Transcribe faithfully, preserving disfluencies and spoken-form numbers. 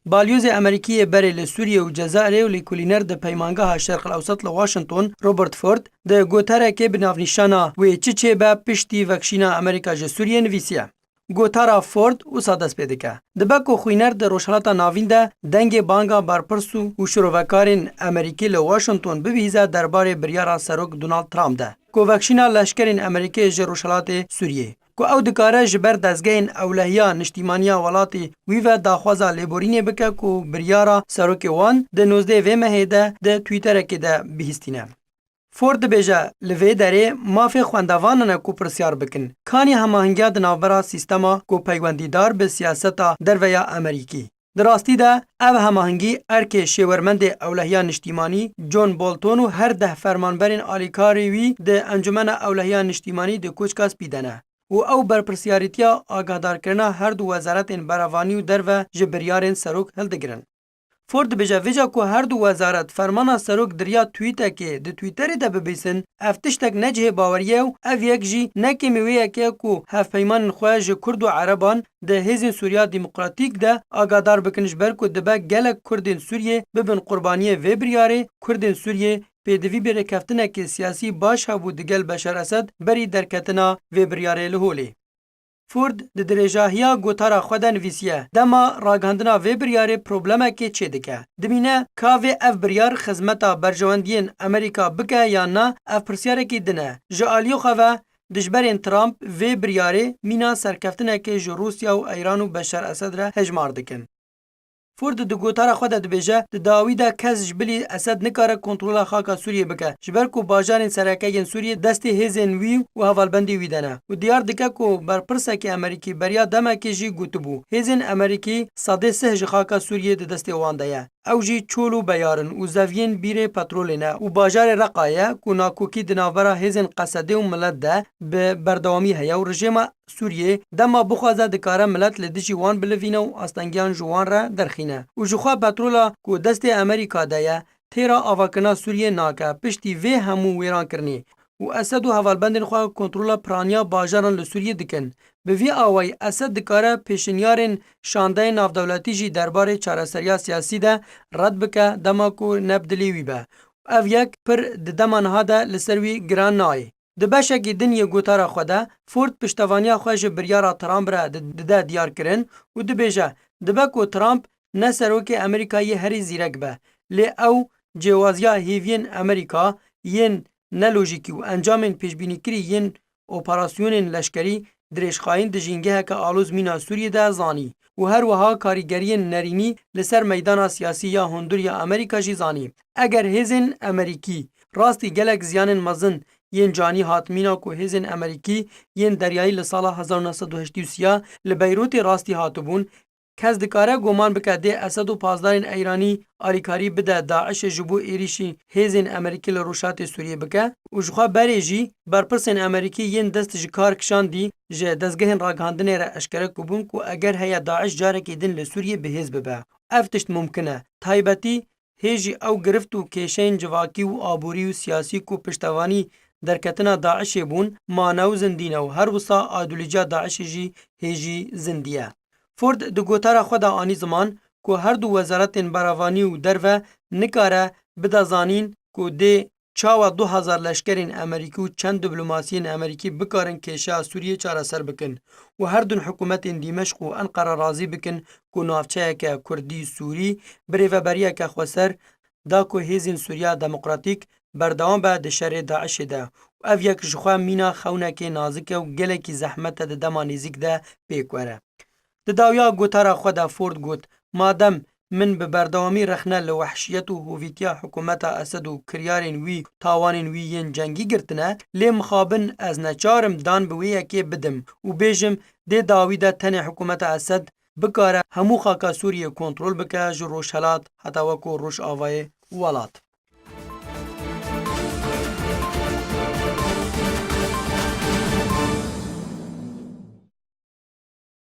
Balyozê Amerîkî yê berê li Sûriyê û Cezayirê û lêkolîner di Peymangeha Şerq el Ewsat li Washington, Robert Ford, di gotarekê bi navnîşana Wê çi çêbe piştî vekşîna Amerîka ji Sûriyê nivîsiye. Gotara Ford wisa dest pê dike. Dibe ku xwîner di Rojhilata Navîn de dengê banga berpirs û, û şirovekarên Amerîkî li Washington bibihîze derbarê biryara Serok Donald Trump de, ku vekşîna leşkerên Amerîkê ji Rojhilatê Sûriyê, ku ew dikare ji ber dezgehên ewlehiya niştîmaniya welatê wî ve daxwaza lêborînê bike ku biryara serokê wan di nozdehê vê mehê de di Twitterekê de bihîstîne. Ford dibêje, li vê derê mafê xwendevanan e ku pirsyar bikin, kanî hemahengiya di navbera sîstema ku peywendîdar bi siyaseta derve ya Amerîkî. Di rastî de ev hemahengî erkê şêwermendê ewlehiya niştîmanî John Bolton û her deh fermanberên alîkarî wî di Encûmena Ewlehiya Niştîmanî di Koçka Spî de ne û ew berpirsiyarîtiya agahdarkirina her du wezaretên berevanî û derve ji biryarên serok hildigirin. Ford dibêje, vêca ku her du wezaret fermana serok di riya twîtekê di Twitterê de bibîsin, ev tiştek ne cihê baweriyê ye û ev yek jî ne kêmî wê yekê ye ku hevpeymanên xwe ji Kurd û Ereban di Hêzên Sûriya Demokratîk de agadar bikin, ji ber ku dibe gelek Kurdên Sûriyê bibin qurbaniyê vê biryarê, Kurdên Sûriyê pêdivî bi rêkeftinekê siyasî baş hebû digel Beşar Esed berî derketina vê biryarê li holê. Ford di dirêjahiya gotara xwe de nivîsiye, dema ragihandina vê biryarê problemekê çêdike. Dimîne ka vê ev biryar xizmeta berjewendiyên Amerîka bike yan na, ev pirsyarekî din e. Ji aliyê xwe ve dijberên Trump vê biryarê mîna serkeftinekê ji Rûsya û Eyran û Beşar Esed re hejmar dikin. Ford di gotara xwe de dibêje, di dawî de kes ji bilî Esed nikare kontrola xaka Sûriyê bike, ji ber ku bajarên sereke yên Sûriyê destê hêzên wî û hevalbendê wî de ne û diyar dike ku berpirsekî Amerîkî beriya demekê jî gotibû, hêzên Amerîkî sedê sih ji xaka Sûriyê di destê wan de ye. Ew jî çol û beyar in û zeviyên bîrê petrolê ne û bajarê Reqa ye ku nakokî di navbera hêzên Qesedê û milet de bi berdewamî heye û rejêma Sûriyê dema bixwaze dikare milet li dijî wan bilivîne û astengiyan ji wan re derxîne. Û jixwe petrola ku destê Amerîka de ye, têra avakirina Sûriyê nake, piştî vê hemû wêrankirinê û Esed û hevalbendên xwe kontrola piraniya bajaran li Sûriyê dikin. Bi vî awayî Esed dikare pêşinyarên şandeyên navdewletî jî derbarê çareseriya siyasî de red bike, dema ku ne bi dilê wî be. Ev yek pir di dema niha de li ser wî giran nayê. Di beşekî din yê gotara xwe de, Ford piştevaniya xwe ji biryara Trump re di-, dide diyarkirin û dibêje, dibe ku Trump ne serokê Amerîka yê herî zîrek be, lê ew cêwaziya hêviyên Amerîka yên nelojîkî û encamên pêşbînîkirî yên operasyonên leşkerî dirêjxayîn di jîngeheke aloz mîna Sûriyê de zanî û her wiha karîgeriyên nerînî li ser meydana siyasî ya hundir ya Amerîka jî zanî. Eger hêzên Amerîkî rastî gelek ziyanên mezin yên canî hat mîna ku hêzên Amerîkî yên deryayî li sala hezar û neh sed û heştê û sê ya li Beyrûtê rastî hatibûn, kes dikare guman bike dê Esed û pasdarên Eyranî alîkarî bide DAIŞê ji bo êrîşî hêzên Amerîkî li Rojhilatê Sûriyê bike û jixwe berê jî berpirsên Amerîkî yên dest ji kar kişandî ji dezgehên ragihandinê re eşkere kiribûn ku eger heye DAIŞ carekê din li Sûriyê bi hêz bibe. Ev tişt mumkin e. Taybetî hê jî ew girift û kêşeyên civakî û aborî û siyasî ku piştevanî derketina DAIŞê bûn, mane û zindî ne û her wisa aîdolîciya DAIŞê jî hê jî zindî ye. Ford di gotara xwe de anî ziman ku her du wezaretên berevanî û derve nikare bide zanîn ku dê çawa du hezar leşkerên Amerîkî û çend diplomasiyên Amerîkî bikarin kêşeya Sûriyê çareser bikin û her du hikûmetên Dîmeşq û Enqere razî bikin ku navçeyeke Kurdî Sûrî bi rêveberiyeke xweser da ku hêzên Sûriya Demokratîk berdewam be di şerê DAIŞê de û ev yek jixwe mîna xewnekê nazik e û gelekî zehmet e di dema nêzîk de pêk were. Di dawiya gotara xwe de Ford got, madem min bi berdewamî rexne li wehşiyet û hovîtiya hikûmeta Esed û kiryarên wî, tawanên wî yên cengî girtine, lê mixabin ez neçar im dan bi wê yekê bidim û bêjim dê dawî de tenê hikûmeta Esed bikare hemû xaka Sûriyê kontrol bike ji rojhelat heta weko rojavayê welat.